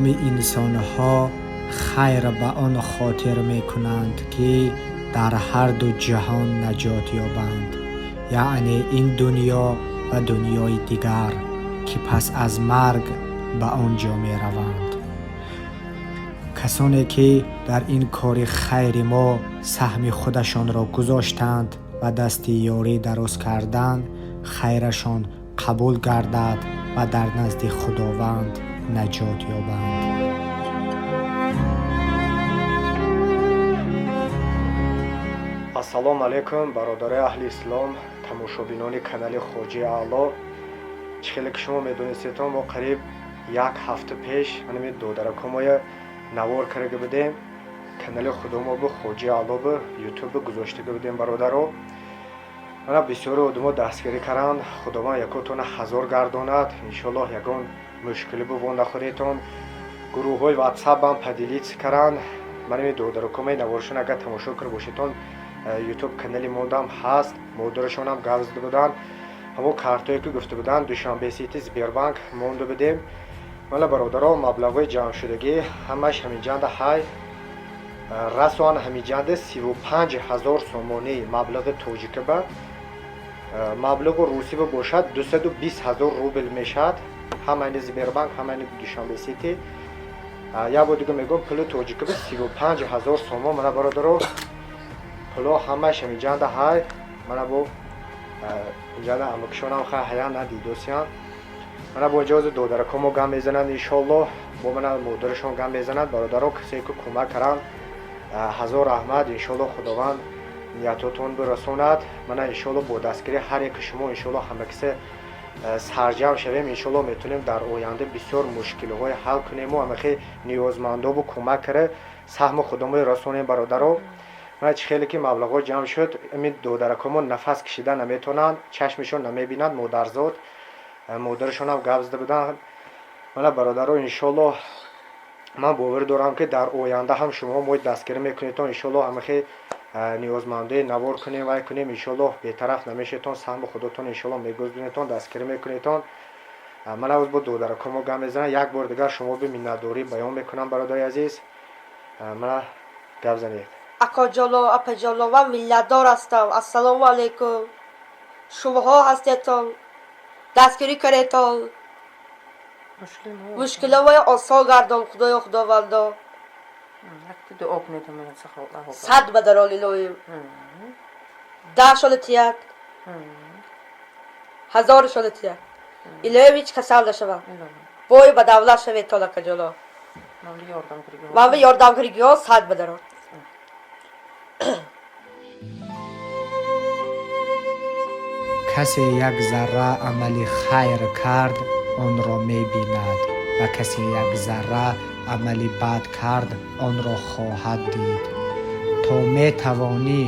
Тамоми инсонҳо хайр ба он хотир мекунанд, ки дар ҳар ду ҷаҳон наҷот ёбанд, яъне ин дунё ва дунёи дигар, ки пас аз марг ба он ҷо мераванд. Касоне ки дар ин кори хайри мо саҳми худашонро гузоштанд ва дасти ёрӣ дароз карданд, хайрашон қабул гардад ва дар назди Худованд наҷот ёбанд. Ассалому алайкум, бародарои аҳли ислом, тамошобинони канали Хоҷаи Аъло. Чӣ хеле ки шумо медонистедон, мо қариб як ҳафта пеш ҳанами додаракомоя навор карда будем, канали худомо бу Хоҷаи Аъло бу ютуб гузоштага будем. Бародаро, мана бисёри одамо дастгирӣ карданд. Худованд якотона ҳазор гардонад, иншоаллоҳ. Ягон мушкилӣ бу во нахӯретон. Гурӯҳҳои ватсапам поделиться карданд. Манами додаракомаи наворшон агар тамошо карда бошедон, ютуб канали мондам ҳаст. Модарашонам гап зада буданд. Ҳамон картое ки гуфта буданд, Душанбе Сити, Сбербанк монда будем. Мана, бародаро, маблағҳои ҷамъшудагӣ ҳамаш ҳаминҷанда ҳай. Расоан ҳаминҷанда 35 000 сомонӣ маблағи тоҷикаба, маблағу русиба бошад, 220 000 рубл мешавад. Ҳамаини Сбербанк, ҳамаини Душанбе Сити. Як бор дига мегӯям, пули тоҷикаба 35 000 сомон. Мана, бародаро, пуло ҳамаш ҳаминҷанда ҳай. Мана бо инҷанда амакишонам хай ҳаян надидосиян. Мана бо иҷози додаракомо гам мезананд, иншоаллоҳ, бо мана модарашон гам мезананд. Бародаро, касе ки кӯмак каранд, ҳазор раҳмат. Иншоаллоҳ, Худованд ниятотон бирасонад. Мана, иншоаллоҳ, бо дастгирии ҳар яки шумо, иншоаллоҳ, ҳама кисе сарҷамъ шавем, иншоаллоҳ, метавонем дар оянда бисёр мушкилиҳое ҳал кунему ҳамахе ниёзмандобу кӯмак кара, саҳми худомо расонем. Бародаро, мана чӣ хеле ки маблағҳо ҷамъ шуд, ами додаракомо нафас кашида наметавонанд, чашмишон намебинанд. Модарзод, модарашонам гап зада буданд. Мана, бародаро, иншоаллоҳ, ман боварӣ дорам, ки дар оянда ҳам шумо мои дастгирӣ мекунедтон. Иншоаллоҳ, ҳамахе ниёзмандои навор кунем, вай кунем, иншоаллоҳ, бетараф намешедтон, саҳми худотон, иншоаллоҳ, мегузонедтон, дастгирӣ мекунедтон. Ман авз бо додаракомо гап мезанам. Як бор дигар шумо би миннатдорӣ баён мекунам. Бародари азиз, мана гап занед. Акоҷоно, апаҷоно, ман миллатдор ҳастам. Ассалому алайкум. Шумоҳо ҳастетон, дастгирӣ кардетон. Мушкиловои осон гардон, Худоё, Худовандо. Сад бадарон, илоҳим, 10 шола тияд, ҳазор шола тияд, илоҳим, ҳеҷ касал нашавад, бой ба давлат шаведтон. Акаҷоно, ман ба ёрдамкунигиҳо сад бадарон. Касе як зарра амали хайр кард, онро мебинад, ва касе як зарра амали бад кард, онро хоҳад дид. То метавонӣ,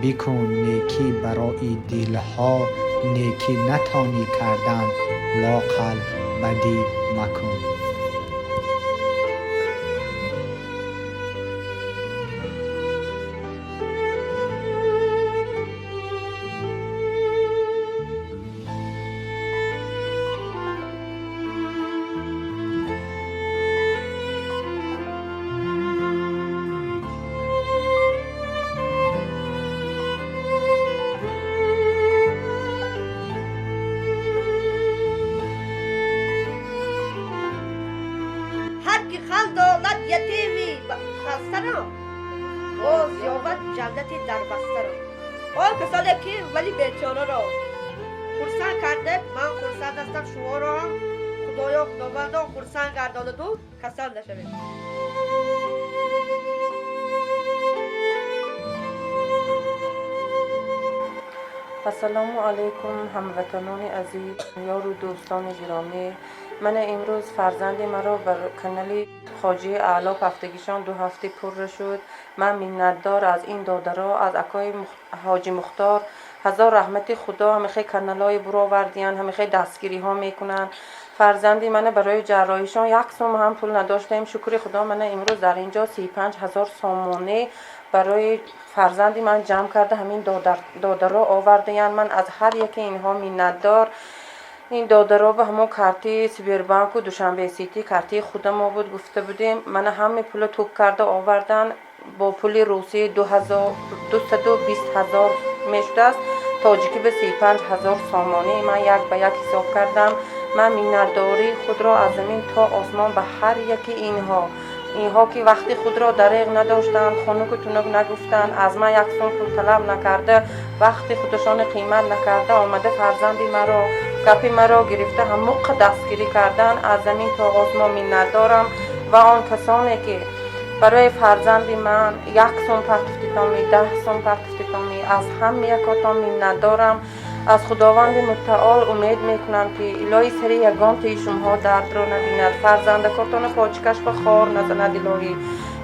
бикун некӣ барои дилҳо, некӣ натонӣ кардан, лоақал бадӣ макун. Ҳар ки хандонад ятими хастаро, боз ёбад ҷаннати дарбастаро. Он касоне ки вали бечораро хурсанд кардем, ман хурсанд ҳастам. Шуморо ҳам Худоё, Худовандо хурсанд гардонаду касал нашавед. Ассалому алайкум, ҳамватанони азиз, ёру дӯстони гиромӣ. Мана имрӯз фарзанди маро бар канали Хоҷии Аъло ҳафтагишон 2 ҳафта пурра шуд. Ман миннатдор аз ин додаро, аз акои Ҳоҷи Мухтор, ҳазор раҳмати Худо. Ҳамихе каналҳои буровардиян, ҳамихе дастгириҳо мекунанд. Фарзанди мана барои ҷарроҳишон як сум ҳам пул надоштем. Шукри Худо, мана имрӯз дар ин ҷо 35 000 сомонӣ барои фарзанди ман ҷамъ карда, ҳамин додаро овардаянд. Ман аз ҳар яке инҳо миннатдор. Ин додаро ба ҳамон карти Сбербанку Душанбе Сити, картии худамо буд, гуфта будем. Мана ҳаме пула тук карда овардан. Бо пули русӣ 220 000 мешудааст, тоҷикӣ ба 35 000 сомонӣ. Ман як ба як ҳисоб кардам. Ман миннатдории худро аз замин то осмон ба ҳар яки инҳо, ки вақти худро дареғ надоштанд, хунуку тунук нагуфтанд, аз ман як сум пул талаб накарда, вақти худашони қимат накарда, омада фарзанди маро, гапи маро гирифта, ҳамуққа дастгирӣ кардан, аз замин то осмон миннатдорам. Ва он касоне, ки барои фарзанди ман як сум партуфтитоми, 10 сум партуфтитоми, аз ҳама якотон миннатдорам. Аз Худованди Мутаол умед мекунам, ки илоҳи сари ягонтаи шумоҳо дардро набинад, фарзандакотону почикаш ба хор назанад. Илоҳӣ,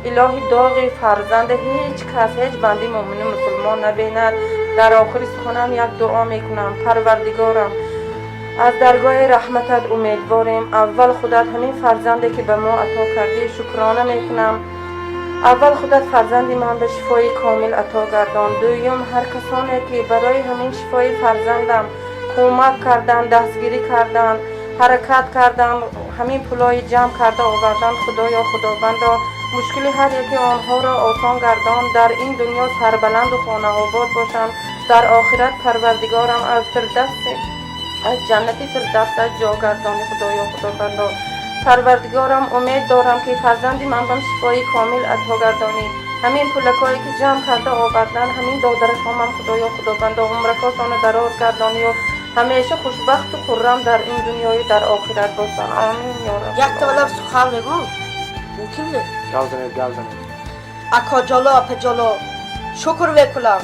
илоҳи, доғи фарзанда ҳеҷ кас, ҳеҷ банди муъмину мусулмон набинад. Дар охири суханам як дуо мекунам. Парвардигорам, аз даргоҳи раҳматат умедворем. Аввал худат ҳамин фарзанде, ки ба мо ато кардӣ, шукрона мекунам. Аввал худат фарзанди ман ба шифои комил ато гардон. Дуюм, ҳар касоне, ки барои ҳамин шифои фарзандам кӯмак карданд, дастгирӣ карданд, ҳаракат карданд, ҳамин пулҳои ҷамъ карда оварданд, Худоё, Худовандо, мушкили ҳар яки онҳоро осон гардон. Дар ин дунё сарбаланду хонаобод бошанд, дар охират, Парвардигорам, аз фирдавси, аз ҷаннати фирдавсат ҷо гардони. Худоё, Худовандо, Парвардигорам, умед дорам, ки фарзанди ман бам шифои комил ато гардонӣ. Ҳамин пулакое, ки ҷамъ карда овардан, ҳамин додаракомам, Худоё, Худовандо, умракошонро дароз гардонию ҳамеша хушбахту хуррам дар ин дунёю дар охират бошанд. Амин, ё раб. Якта валам сухан мегӯ, мумкин не? Гап занед, гап занед. Акоҷоло, апаҷоло, шукр мекунам.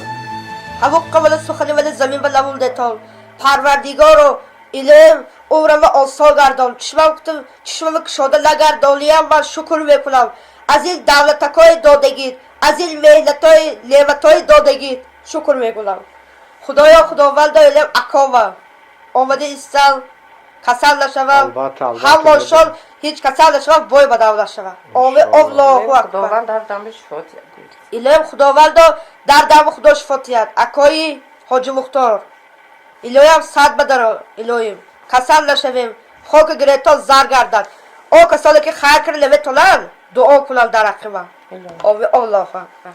Ҳамоққа вала сухани вала замин ба намундетон. Парвардигоро, илм умрама осон гардон. Чишмам кутум, чишмама кушода нагардониям. Ман шукр мекунам аз ин давлатакҳои додагит, аз ин меҳнатҳои, неъматҳои додагит шукр мекунам. Худоё, Худовандо, илм акова омада истам, касал нашавам. Албатта, албатта. Ҳамошон ҳеҷ касал нашавам, бой ба давлат шавам. Оми Аллоҳу акбар. Худованд дар дамби шифо диҳад. Илоҳим, Худовандо, дар дами Худо шифо диҳад. Акои Ҳоҷи Мухтор, илоҳиам сад бадаро, илоҳим, касал нашавем, хоки гиретон зар гардад. О касоне, ки хайр кара наметонанд, дуо кунанд дар ҳаққи ман. Оми Аллоҳу акбар.